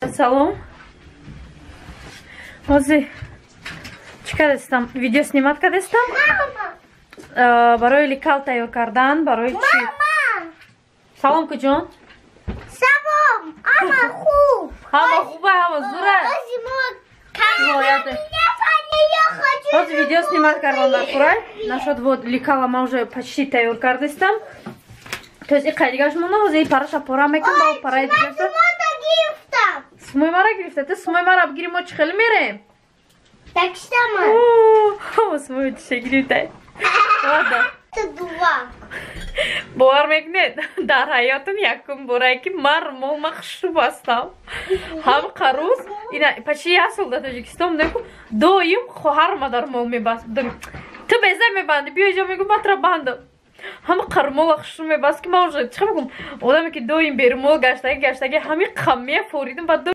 Салом. Ҳозир чӣ кардастам? Видео снимать кардастам барои лекал тайёр кардан, барои чӣ? Салом, куҷон. Салом, ҳама хуб. Ҳама хуба, ҳама зура. Ҳозир видео снимать кардан дар курай нашод. Вот, лекала ма уже почти тайёр кардастам, то есть и қайдигаш монда. Ҳозир и параша пора мекунам, ба параи дигаша. Сумои мара гирифта? Ту сумои мара бигири, мо чӣ хеле мерем? Такштама. Сумои тиша гирифтай. Бовар мекунед, дар ҳаётам якум борае, ки ман румол ма хушрӯ бастам. Ҳам қарӯз ина почти як сол дар Тоҷикистон будем, доим хоҳарма дар румол мебаст. Ту беза мебанди, биё иҷо, мегӯ, ма тура бандам. Ҳама қарумола хушрӯ мебаст, ки ман уже чӣ мегӯм, одаме ки доим берумол гаштаги гаштаги, ҳами қамия форидим ба.